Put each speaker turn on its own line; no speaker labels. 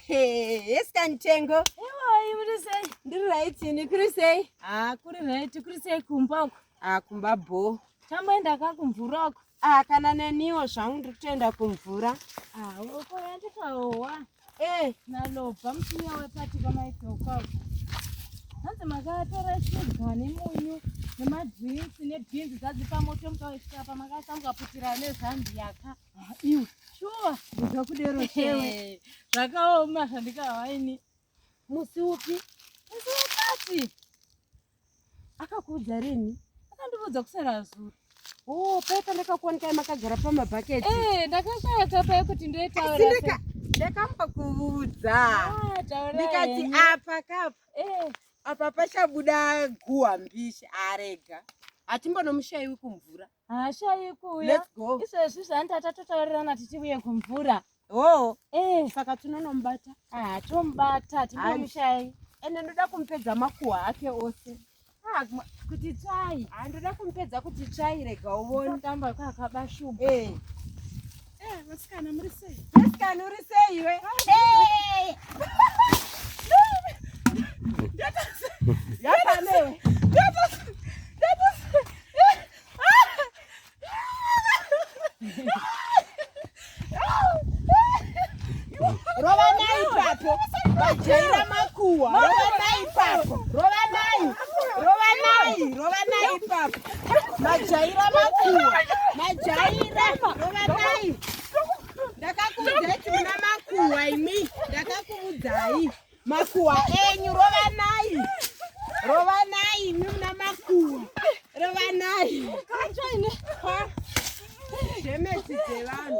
Yes, Kantengo.
Iwai uri sei?
Ndiri right ini kuri sei?
Ah, kuri right, kuri sei kumba uko?
Ah, kumba bho.
Tamboenda ka kumvura uko.
Ah, kana neniwo zvangu ndiri kutoenda kumvura.
Ah, uko yandikaowa.
Eh,
Nalobva muchinya wepati kwamaitsoka uko. Hanzi makatora shuga nemunyu nemadrinks nebhinzi dzadzipa moto mukaisika apa makaisa mukaputira nezambia ka.
Ah, iwe.
Shuwa.
Ndakudero chewe.
Zvakaoma zvandikawaini.
Musi upi?
Musi wepati.
Akakuudza rini?
Akandiudza kusara zuro.
Oh, pai pandakakuonikai makagara pamabhaketi.
Eh, ndakashaya kapa yekuti ndoitaura.
Ndakambokuudza.
Ah, taura.
Ndikati apa kapa.
Eh.
Apa pachabuda guwa mbishi arega. Hatimbonomushaiwi kumvura.
Haashayi kuuya.
Let's go.
Izvezvi zvandata totaurirana tichiuye kumvura.
Oh,
Eh,
saka tinonomubata.
ah, tomubata timbomushai.
Ende ndoda kumupedza makuhwa ake ose.
Ah, kuti tsvai.
Ah, ndoda kumupedza kuti tsvai rega uvone.
Tamba kwakaba shuga.
Eh.
Eh, vasikana muri sei?
Vasikana uri sei iwe? Eh. Yapanewe. Rovanai ipapo. Vajaira makuhwa. Rovanai ipapo. Rovanai. Rovanai. Rovanai ipapo. Majaira makuhwa. Majaira. Rovanai. Ndakakuudzai kuti muna makuhwa imi. Ndakakuudzai. Makuhwa enyu rovanai. Rovanai imi muna makuhwa. Rovanai. Dhemeti dzevanhu.